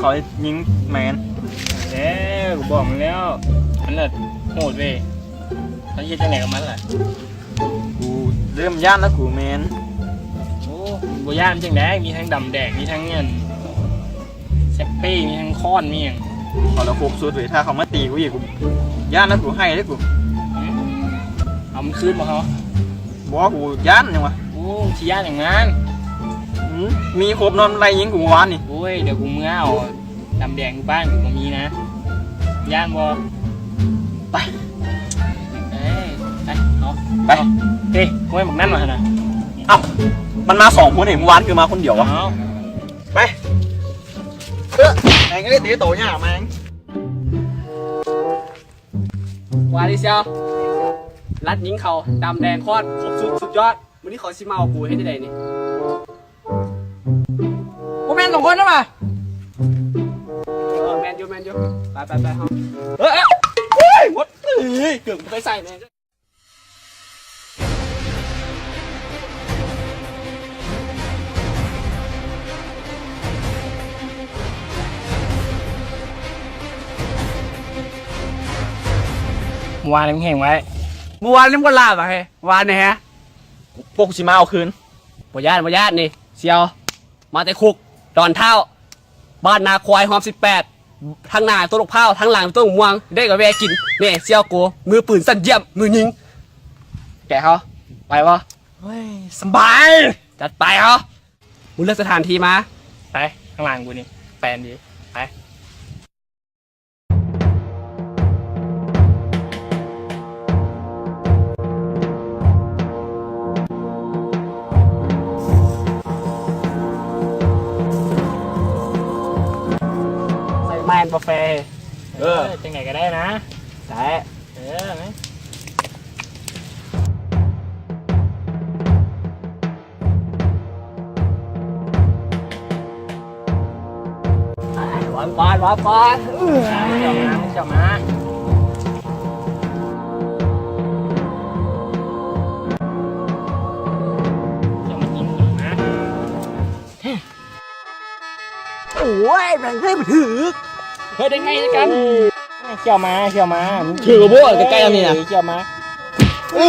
ເຂົາຍິງແມ່ນ ແລ້ວ ກູບອກມັນແລ້ວ ມັນລະໂຫດເວີຍ ເຮົາຊິເຮັດຈັ່ງໃດກັບມັນລະ? ກູເລີ່ມຢ້ານແລ້ວ ກູແມ່ນ ໂອ້ ບໍ່ຢ້ານຈັ່ງໃດ ມີທັງດຳແດງ ມີທັງອັນ ແຊັກເປ້ ມີທັງຄ້ອນ ມີຫຍັງ ເຂົາລະຄົບສຸດເວີຍ ຖ້າເຂົາມາຕີກູອີກ ກູຢ້ານແລ້ວ ກູໄຫ້ເດ້ ກູ ອືມ ເອົາມັນຄືນບໍ່ເຮົາ? ບໍ່ ກູຢ້ານຫຍັງວະ ໂອ້ ຊິຢ້ານຫຍັງມັນ ອືມ ມີຄົບເນາະ ໄລ່ຍິງກູມື້ວານນີ້ ໂອ້ຍ ດຽວກູເມືອເອົາ ດຳແດງຢູ່ບ້ານກູກໍມີນະ ຢ້ານບໍ່? ໄປ ເອີ ໄປເນາະ ໄປ ເອີ ໂອ້ຍ ບັກນັ້ນວ່າຫັ້ນນະ ເອົ້າ ມັນມາສອງຄົນເອງ ມື້ວານຄືມາຄົນດຽວວະ ເອົ້າ ໄປ ເອີ ແມ່ງເອີຍ ເຕະໂຕຍາກແມ່ງ ວ່າດີຊຽວ ລັດຍິງເຂົາ ດຳແດງຄອນ ຄົບສຸດ ສຸດຍອດ ມື້ນີ້ເຂົາຊິມາເອົາກູ ເຮັດຈັ່ງໃດນີ້? ບໍ່ແມ່ນສອງຄົນນະຫວາ ເອີ ແມ່ນຢູ່ ແມ່ນຢູ່ ໄປ ໄປ ໄປ ເຮົາ ເອີ ເອີຍ ໂອ້ຍ ໝົດ ເອີຍ ເກືອບບໍ່ໄດ້ໃສ່ແມ່ງ ມື້ວານນີ້ມຶງແຮ່ງໄວ້ ມື້ວານນີ້ມຶງບໍ່ຫຼາບຫວາເຮີ້ຍ ວານນີ້ຫະ ພວກກູຊິມາເອົາຄືນ ບໍ່ຢ້ານ ບໍ່ຢ້ານນີ້ ສ່ຽວ ມາແຕ່ຄຸກດອນທ້າວ ບ້ານນາຄວາຍ ຮ່ອມສິບແປດ ທາງໜ້າຕົ້ນບັກພ້າວ ທາງຫຼັງຕົ້ນບັກມ່ວງ ໄດ້ກໍແວ່ກິນ ນີ້ສ່ຽວກູ ມືປືນຊັ້ນຢ້ຽມ ມືຍິງ ແກະເຮົາ ໄປບໍ່? ໂອ້ຍ ສະບາຍ ຈັດໄປເຮົາ ມຶງເລືອກສະຖານທີ່ມາ ໄປ ຂ້າງຫຼັງກູນີ້ ແປນດີ ໄປ. ໃສ່ແມ່ນບໍ່ແຟ ເອີ ຈັ່ງໃດກໍໄດ້ນະ ໄດ້ ເອີ ວາງປານ ວາງປານ ເອີ ເຈົ້າມາ ເຈົ້າມາ ເຈົ້າມາກິນນະ ໂອ້ຍ ແມ່ງເຮີ້ຍ ບໍ່ຖືກ ເຮີ້ຍ ໄດ້ໄງກັນ ເຂົ້າມາ ເຂົ້າມາ ຖືກບໍ່ ໃກ້ໆ ອັນນີ້ນະ ເຂົ້າມາ ເອີ